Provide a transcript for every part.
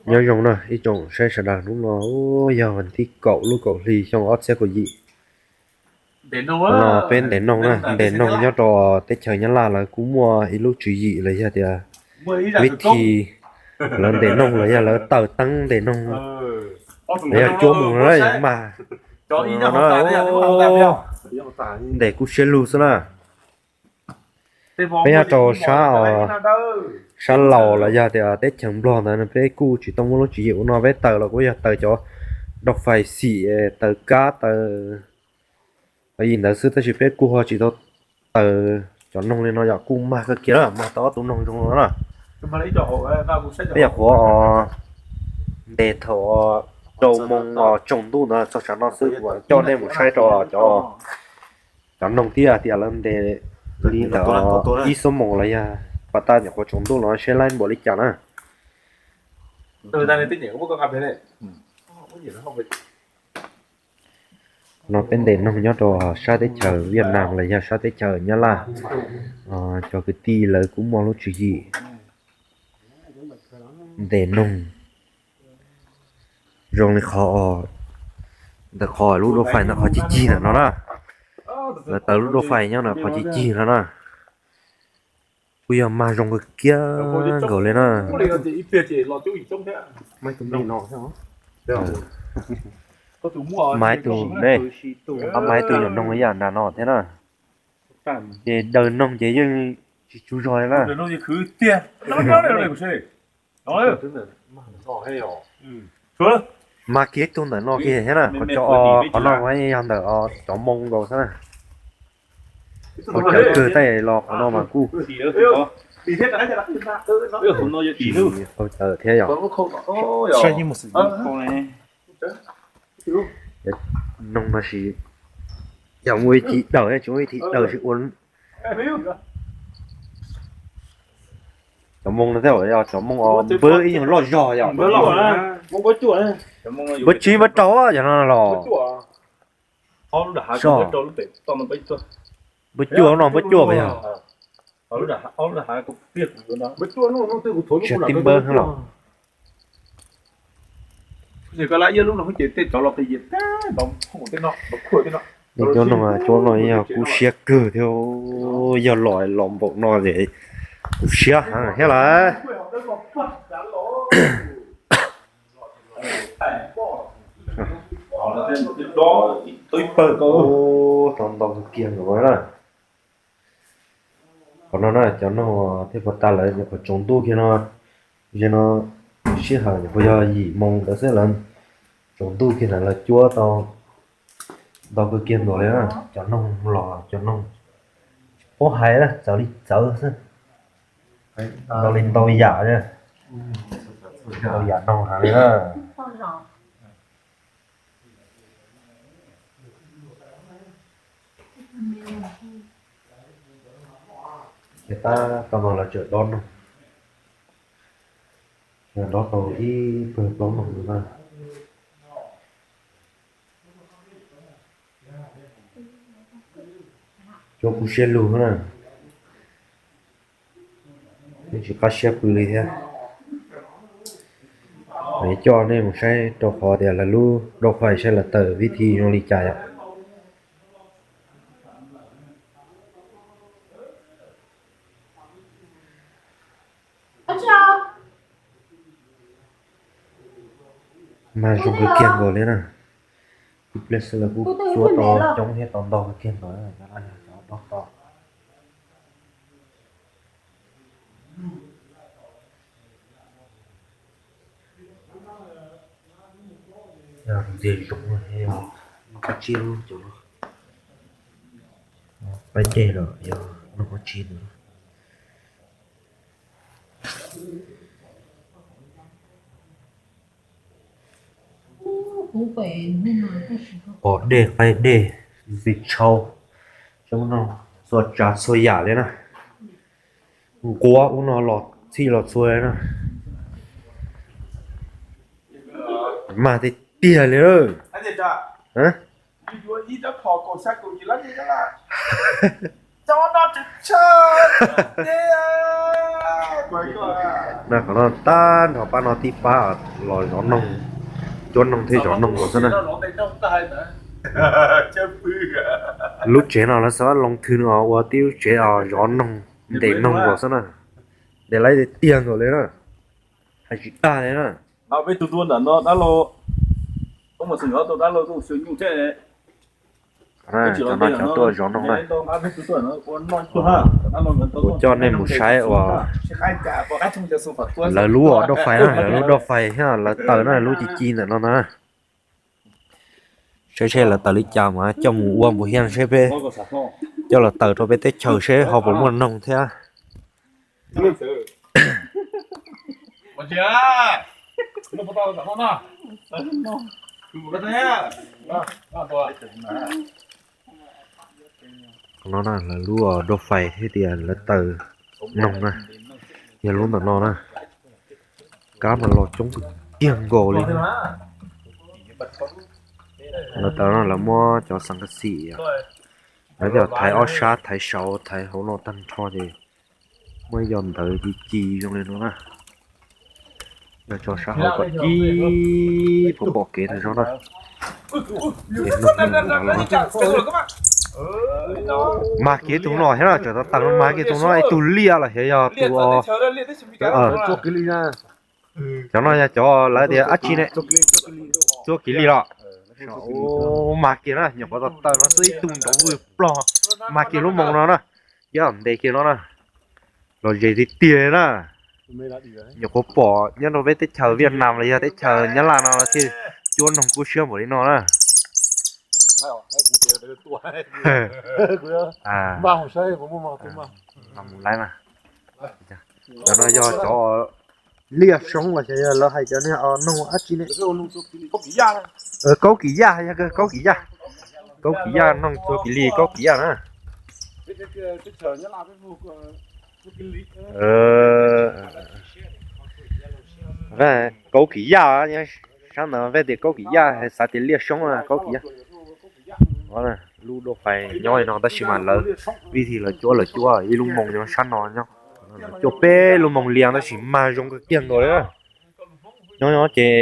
Nyob zoo na ib tsoom saib sawv daws, hnub no yog vas thib kaum lub kaum hli xyoo ob txhiab kaum yim. Qhov no peb ntes noog na, ntes noog nyob rau teb chaws Nyab Laj lawv kuj muaj ib lub tswv yim los yog tias vib thi, lawv ntes noog los yog lawv taws teeb ntes noog los yog cuab mus mas ntes kuj siab lug xwb na. Peb nyob rau sab, sab laus los yog tias teb chaws Nplog ntawd peb kuj tsis tau muaj lub tswv yim ua no, peb taws los kuj yog taws cov dau fais xim, taws kab, taws yim ntawd xwb, tab sis peb kuj ho tsis tau taws cov noog li no yom, kuj mag kawg kiag na, mag tau ob tug noog zoo no na. Peb nyuam qhuav ntes thaum rau moo tsaus ntuj ntawd txog tsam no xwb, kuv coj nej mus saib rau cov, cov noog thiab tias lawv ntes li ntawm ib xuab moos los yog pas tas nyuam qhuav tsaus ntuj los saib laib npaum li cas na. No peb ntes noog nyob rau sab teb chaws Vietnam los yog sab teb chaws Nyab Laj, cov kwv tij lawv kuj muaj lub tswv yim ntes noog zoo li qhov, ntawm qhov lub dau fais ntawm qhov cig cig ntawm no na. Lawv taws lub dau fais nyob ntawm qhov cig cig no na. Kuj yog mag zoo kawg kiag nkaus li na. Mas ib tug ne, mas ib tug nyuam noog ib yam nram no thiab na. Ces daws noog ces yeej tsis tsaug zog li na. Mas kiag ib tug ntawm no kiag thiab na, qhov no mas yog ntawm cov moo nkaus xwb na. Qhov tseem kawg tej los qhov no mas kuj tsis tau tawm thiab yom. Noog no sis yog muaj ib thim daws, tsis muaj ib thim daws tsis ua. Cov moo no thiab, cov moo npawb ib nyuag loj zog yom. Npawb tsib npawb rau yog no los. Npawb cuaj no npawb cuaj pas yog. Tsis tib npawb los. Cov noog cuab no yog kub siab kawg thiab, yog los los npaum no ces kub siab heev thiab lawm. Tau ntau kiag nkaus na. Qhov no na cov noog thiaj pov tas lawv nyuam qhuav tsaus ntuj kiag no. Ze no sij hawm nyuam qhuav yog yim moo ntawd xwb, lawv tsaus ntuj kiag ntawd lawv cuab tau ntau kawg kiag nkaus li na. Cov noog los cov noog tsis paub hais na, txawv li txawv xwb. Ntau li ntau yam li, ntau yam noog heev li na. Ces tab tom no lawv tseem dob noog, dob tau ib pawg plaub noog na. Cov kub siab lug na, tsis qab siab pw li thiab. Coj nej mus saib rau qhov tias lawv lub dau fais saib lawv tawm vib thi zoo li cas yom. Mas zoo kawg kiag nkaus li na. Ib pliag xwb lawv kuj cuab tau coob thiab tau ntau kawg kiag nkaus. Cov no yog cov dob to. Ntxiag zoov thiab, noj qab tsib lub cov no. Qaib dej los yog noj qab tsib ntawd. Qos dej, qaib dej, ntxiag tshauv, coob no, txhua tsav txhua yam li na. Nquab ub no los txhij los txhua li na. Mag tiag tiag li. Na qhov no tag nrho pab no tib pab los zov noog, cuab noog thiab zov noog los xwb na. Lub tsev no lawv xav loo thwm no ua tib lub tsev zov noog, ntes noog los xwb na. Ntes lawv tiag nkaus li na, hais tsis tag li na. Cov no cov tuaj zov noog na. Kuv coj nej mus saib uas lawv lub doj fais na, lawv lub doj fais thiab lawv taws na, lub ci ci ntawm no na. Saib seb lawv taws li cas mas coj mus ua npus hias seb peb coj los taws rau peb teb chaws seb ho puas muaj noog thiab. Qhov no na lawv lub doj fais thiab tias lawv taws noog na, yog lub ntawm no na. Kab mas los coob tiag nkaus li. Lawv taws no lawv muab cov xas kas xim, lawv coj thaiv ob sab, thaiv saud, thaiv hauv no tag nrho ces muab yog ntawd ci ci zoo li no na. Yog tso sab hauv kom ci, puas pom kev tag zog na. Mag kiag tus no thiab na, tseem tau taws no mag kiag tus no ib tug liaj los xyov yog tus, cov no yog cov lawv tias dab tsi ne, txuab kiv li los. Mag kiag na, nyuam qhuav tau taws no xwb ib tug nrov vwg plog, mag kiag lub moo no na, coj ntes kiag no na. Los ze tiag tiag na. Nyuam qhuav pom nyob rau peb teb chaws Viaj Nam los yog teb chaws Nyab Laj no thiaj cuab noog kub siab npaum li no na. Mus laib na. Cov no yog cov liaj soob los xyov yog lawv hais cov niag noog dab tsi ne. Kaub Kiv Yaj, yog kaub kiv yaj. Kaub Kiv Yaj, noog txuag kiv li kaub kiv yaj na. Kaub Kiv Yaj, sab ntawd peb tias Kaub Kiv Yaj, xav tias liaj soob na, Kaub Kiv Yaj. Lub doj fais nyob li no tab sis mas lawv vim li lawv cuab, lawv cuab ib lub moo nyob sab no nyob, lawv cuab peb lub moo lias tab sis mag zoo kawg kiag nkaus li. Nyob nyob ces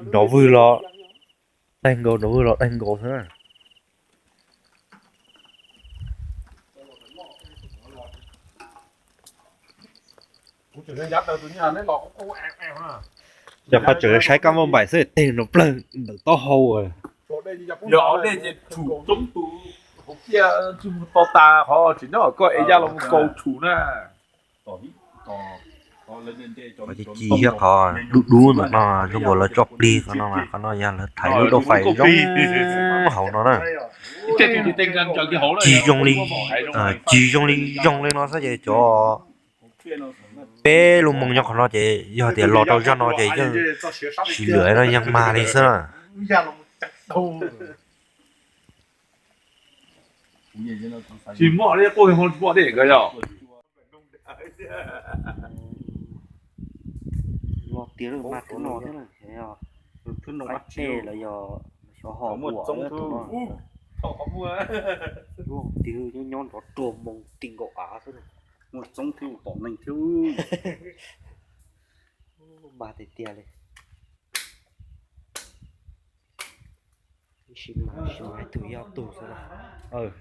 nrov vwg los daig nkaus, nrov vwg los daig nkaus xwb na. Yog qhov tseem saib kab npauj npaim xwb, teg nrov plawg ntawm taub hau. Yog dej ces tshum coob tus hauv kiaj tsis mus to tas, qhov tsis nyob koj es ya los mus kaus tshum na. Qhov ci ci thiab qhov dub dub ntawm no zoo nkaus lawv tso plig qhov no, qhov no yog lawv thaiv lub doj fais zoo hauv no na. Ci zoo li, ci zoo li zoo li no xwb ces cov peb lub moo nyob qhov no ces yog tias los rau zaj no ces yeej tsis lwm no, yeej mag li xwb na. Los tiag, mag thwb no thiab na, thwb no qab dej los yog xyov ho ua tus no. Tiag, nyob nrov ruag moo ti nkaus av xwb. Muaj txoob thiab tom neeg thiab. Mag tiag tiag li. Ib sim mas ib sim mas ib tug ib ob tug xwb.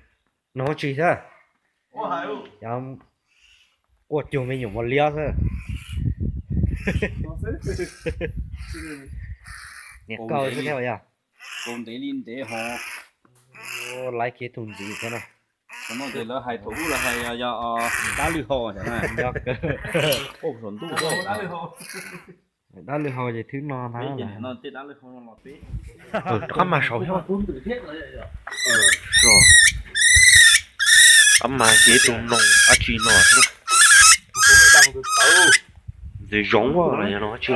Nov tsis thiab. Quaj cuag me nyuam mos liab xwb. Niam koj xwb thiab yog. Ntev li ntev ho. Laiv kiag tus ntxiv thiab na. Lawv hais thaum ub los hais yog dab lwj ho, dab lwj ho ces thwb no ntag. Rov qab mas saud thiab. Rov qab mas kiag tus noog dab tsi no thiab. Ntxim zoo los yog no dab tsi.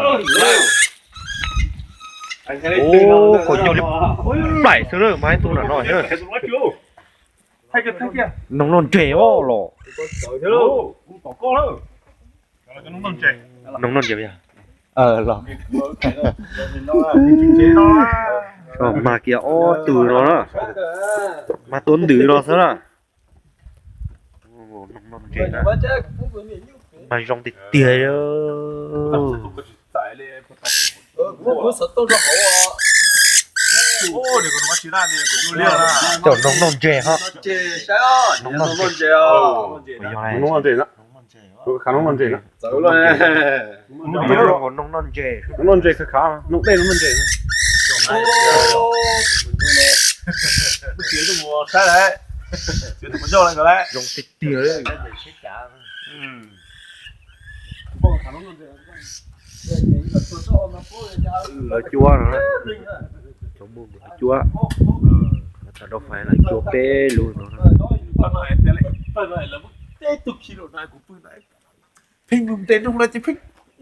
Ua koj nyob li plaim xwb na, mas ib tug nram no thiab. Noog noj ntses os los. Noog noj ntses los. Mas kiag ob tug no na, mas tuav ntws no xwb na. Noog noj ntses na, mas zoo tiag tiag. Cov noog noj ntses ho. Noog noj ntses. Noog noj ntses. Noog noj ntses. Noog noj ntses khav khav, noog dej noog noj ntses. Zoo tiag tiag. Lawv cuab no, cov muaj lawv cuab, tas dab fais lawv cuab peb lub no. Pheej mus ntes noog no ces pheej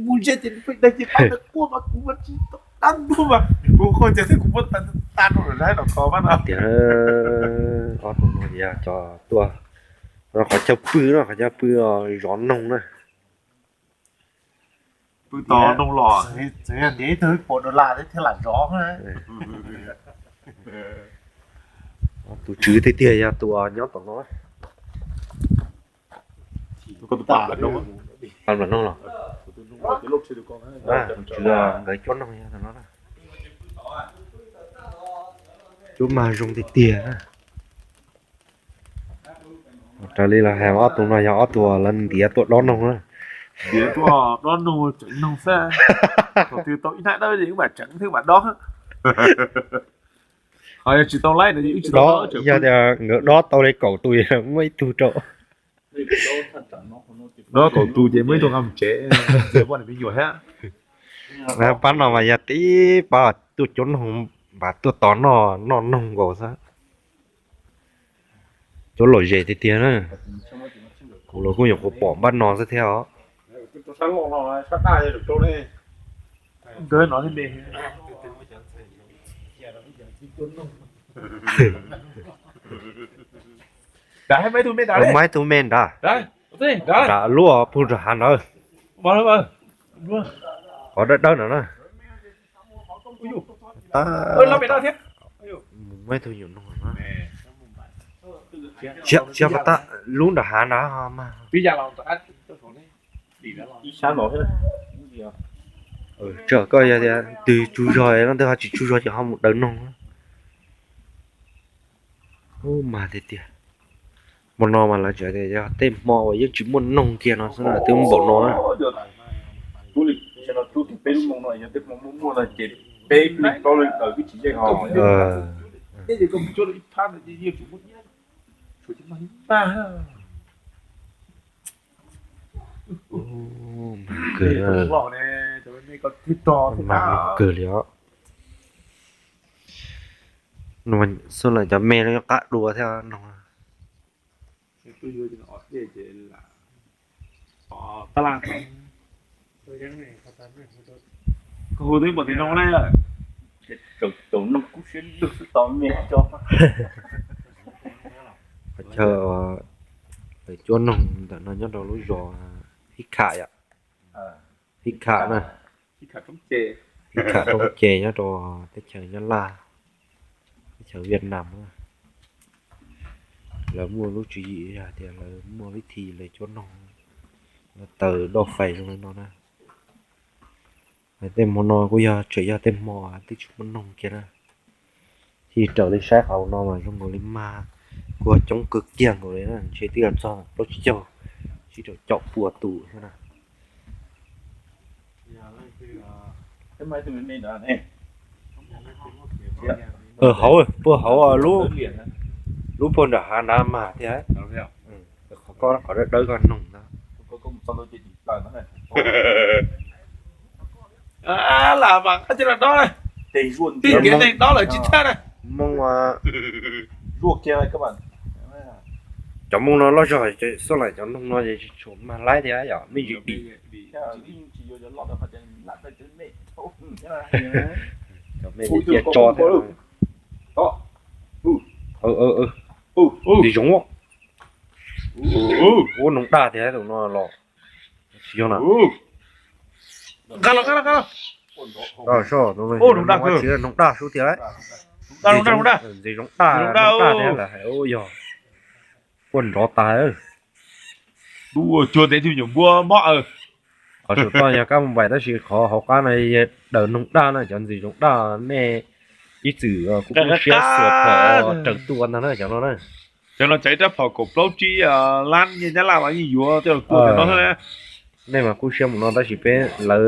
mus ze ces pheej dag ces pab quaj mas kuv mas tsis tau dab ntub mas kuv quaj ces thiab kuv muab tas tas rau lawm los ko pab no. Tias ob tug no yog cov tuaj rau qhov chaw pw no, qhov chaw pw zov noog na. Pw tos noog los, txawm yog ntiav ib tug ib puas dollar thiab lam zov. Tus tswv tiag tiag yog tus nyob tom no. Pab nplam noog los, tus tswv nkawd cuab noog yog tom no na. Cuab mag zoo tiag tiag na. Raws li lawv hais ob tug no yog ob tug lawv ntiav tuaj dob noog na. Ntiav tuaj dob noog, tseem noog xwb. Thaum twg tau ib hnab dawb ces wb mam tseem thiab mam dob. Ho yog tsis tau laib no ces wb tsis tau dob, yog tias nkawd dob tau li kaum tus muaj ib tug rau. Dob kaum tus ces muaj ib tug nqa mus tsev, poj niam me nyuam thiab. Pab no mas yog tib pab tuaj cuab noog, pab tuaj tos noj noog nkaus xwb. Cuab lom zem tiag tiag na. Kuv los kuj nyuam qhuav pom npab no xwb thiab os. Muab ib tug me nrad, nrad lub pug nram hav ntawd. Qhov dawb dawb no na. Mus muab ib tug nyuam noog. Tsis yog pov tab, lub nram hav nrad mas. Tsam koj yog tias twg tsaug zog no, twg ho tsis tsaug zog ces ho mus daws noog. Ub, mag tiag tiag. Hmo no mas lawv tseem tias yog tej hmo uas yeej tsis muaj noog kiag no xwb na, twb npaum no na. Mag kawg, mag kawg li os. Xub lawm cov me no nyob qab dua thiab no. Qhov chaw lawv cuab noog ntawm no nyob rau lub zos Hib Kham yom. Hib Kham na, Hib Kham Roob Ces nyob rau teb chaws Nyab Laj, teb chaws Vietnam na. Lawv muaj lub tswv yim yog tias lawv muaj vib thi lawv cuab noog, lawv taws doj fais zoo li no na. Tej hmo no kuj yog tseem yog tej hmo twb tsis muaj noog kiag na. Thiaj raws li saib qhov no mas zoo nkaus li mag kuj coob kawg kiag nkaus li na, ntshe twb yog txog plaub tsib caug, sib rau caum pua tus thiab na. Hauv, puag hauv lub, lub puag nram hav nrad mag thiab. Qhov ko qhov dawb dawb ko noog ntag. Lam mas qab cia dob, tib kev neeg dob lawm tsis thab na. Hmoob, cov Hmoob no loj zog, xub lawm cov noog no tsis tshua mag laib thiab yom, me ntsis dim. Cov me cia tso thiab. Ntsis zoov, ua noog daj tiag tus no los. Tsis yog na. Noog daj sub tiag, ntsis zoov daj, noog daj thiab lawm hais yog puaj nrov tas. Lub cuag ntev tug nyuam npua mob aw. Qhov saum toj yog kab moos npaim tab sis qhov hauv qab no yog daws noog daj na, cov ntxwv zoov daj. Nej ib txwm kuj siab xuas phom raws tuaj ntag na cov no na. Cov no tseem ib rab phom kaum plaub tsib lab nyiaj Nyab Laj los yeej yuav coj los tua cov no thiab. Nej mas kub siab mus no tab sis peb lawv,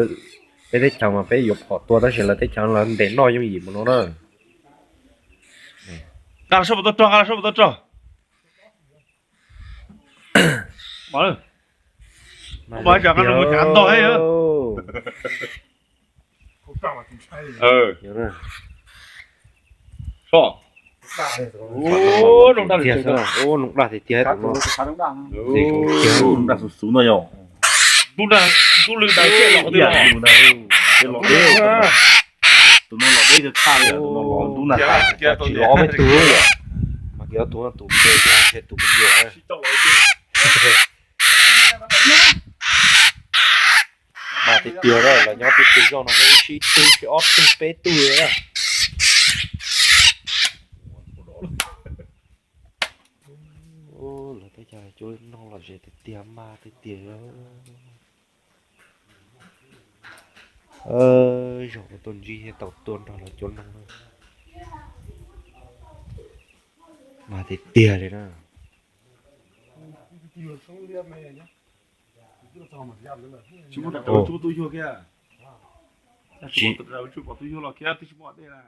peb teb chaws mas peb yuav phom tua tab sis lawv teb chaws lawv ntes noj yooj yim mus no na. Nqa sab puas tau rog, nqa sab puas tau rog. Mas tsam nqa rau mus tsam ntog thiab. Noog daj tiag tiag tus no. Noog daj xov xov no yog. Ntub lwj daws los deb, tus no los deb tag li, tus no los ntub na. Tsis los ob peb tug, mas kiag tus no tus me, tus me nyuam. Mas tiag tiag lawm, nyob peb tug zoj no ib sib tug, ib sib ob tug peb tug lawm. Lawv teb chaws cuab noog lom zem tiag tiag, mas tiag tiag. Zaum no tuaj ntsib thiab tau tuaj nrog lawv cuab noog na. Mas tiag tiag li na. Tsis muaj daim tawv tsis muaj tub yuag kiag. Tsis pom tub yuag los kiag twb tsis muaj dej na.